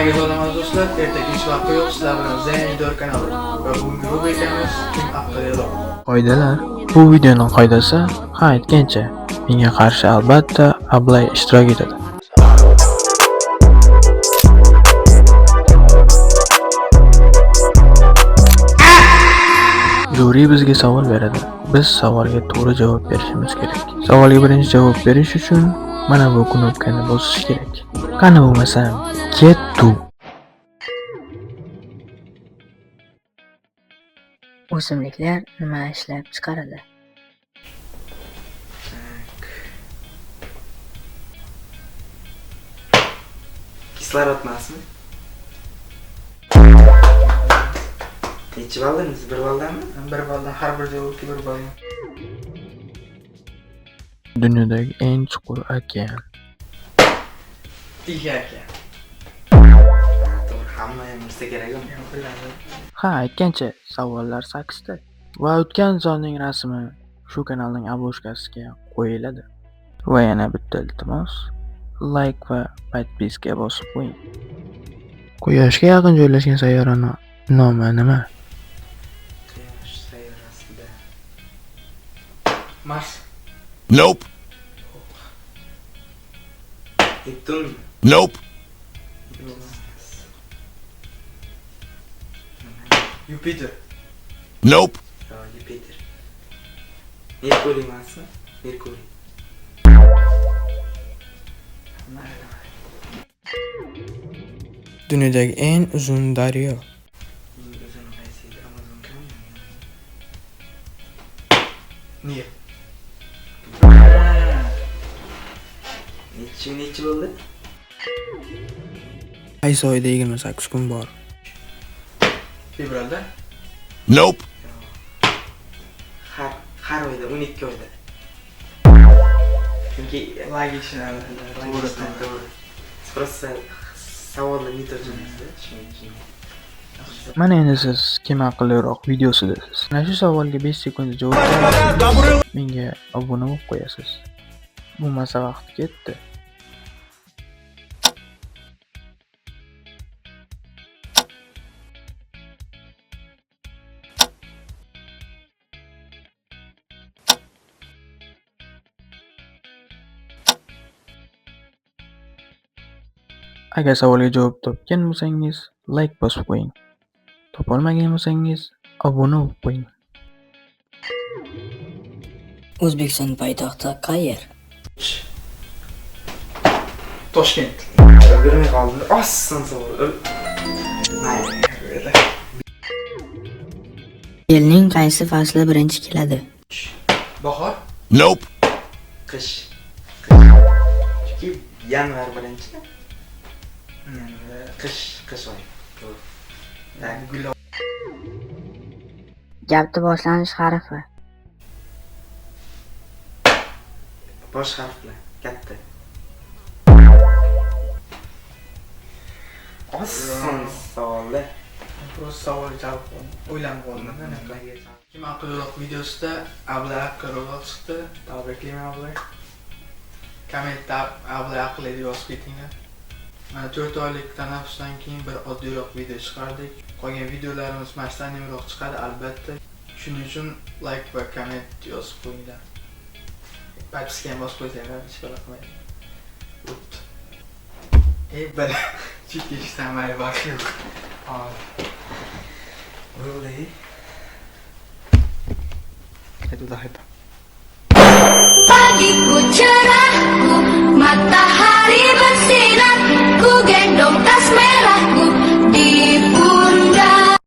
Hammaga salom aziz do'stlar, ertaga hech vaqti yo'q, sizlar bilan Zen 4 kanali va bugungi rubrikamiz Kim aqlliroq. Qoidalar. Bu videoning qoidasi, ha aytgancha, menga qarshi albatta Ablay ishtirok etadi. Juri bizga savol beradi. Biz savolga to'g'ri javob berishimiz kerak. Savolga birinchi javob berish uchun mana bu knopkani bosish kerak. Qani bo'lmasam, ketdi. O'simliklar nima ishlab chiqaradi? Kislorod emasmi? Nechi ballimiz? 1 balldanmi? 1 balldan, har bir javobga 1 balldan. Dunyodagi eng chuqur okean. Tinch okean. Ha, to'g'ri, hamma ham bilsa kerak uni. Men biladi. Ha, aytgancha, savollar 8 ta. Va o'tgan sonning rasmi shu kanalning obложкasiga qo'yiladi. Va yana bitta iltimos, like va подписка bosib qo'ying. Quyoshga yaqin joylashgan sayyora nomi nima? Quyosh sayyorasida. Mars. Nope. Neptunmi? Nope. Neptun emas. Yupiter. Nope. Yo, Yupiter. Merkuriy emasmi? Merkuriy. Mayli. Dunyodagi eng uzun daryo. Eng uzun qaysi edi? Amazonkami? Nil. Nechi bo'ldi? Qaysi oyda 28 kun bor? Fevralda. Nope. Har oyda 12 oyda. Chunki Logично. to'g'ri, to'g'ri. Просто savolni не то tushunasizda, shuning uchun. Mana endi siz Kim aqlliroq videosidasiz. Mana shu savolga 5 sekundda javob berib, menga obuna bo'lib qo'yasiz. Bo'lmasa vaqt ketdi. Agar savolga javob topgan bo'lsangiz, like bosib qo'ying. Topolmagan bo'lsangiz, obuna bo'lib qo'ying. O'zbekiston poytaxti qayer? Toshkent. Ulgurmay qoldim. Oson savol. Mayli. Yilning qaysi fasli birinchi keladi? Bahor. Nope. Qish. Chunki yanvar birinchi. Qish oyi. To'g'ri. Tak, gul. Gapni boshlanish harfi. Bosh harf bilan katta. Oson savolda. Просто savol javob o'ylanib qoldim. Kim aqlliroq videosida Ablay aqlliroq chiqdi. Tabriklayman Ablay. Kommentda Ablay aqlli deb yozib ketinglar. Mana 4 oylik tanaffusdan keyin bir oddiyroq video chiqardik. Qolgan videolarimiz masshtabliroq chiqadi albatta. Shuning uchun like va komment yozib qo'yinglar. Подписка ham bosib qo'ysanglar hech balo qilmaydi. O'tdi. Ey bala, chunki eshitmay vaqt yo'q. Bo'ldi. Itu dah itu. Pagiku cerahku, mata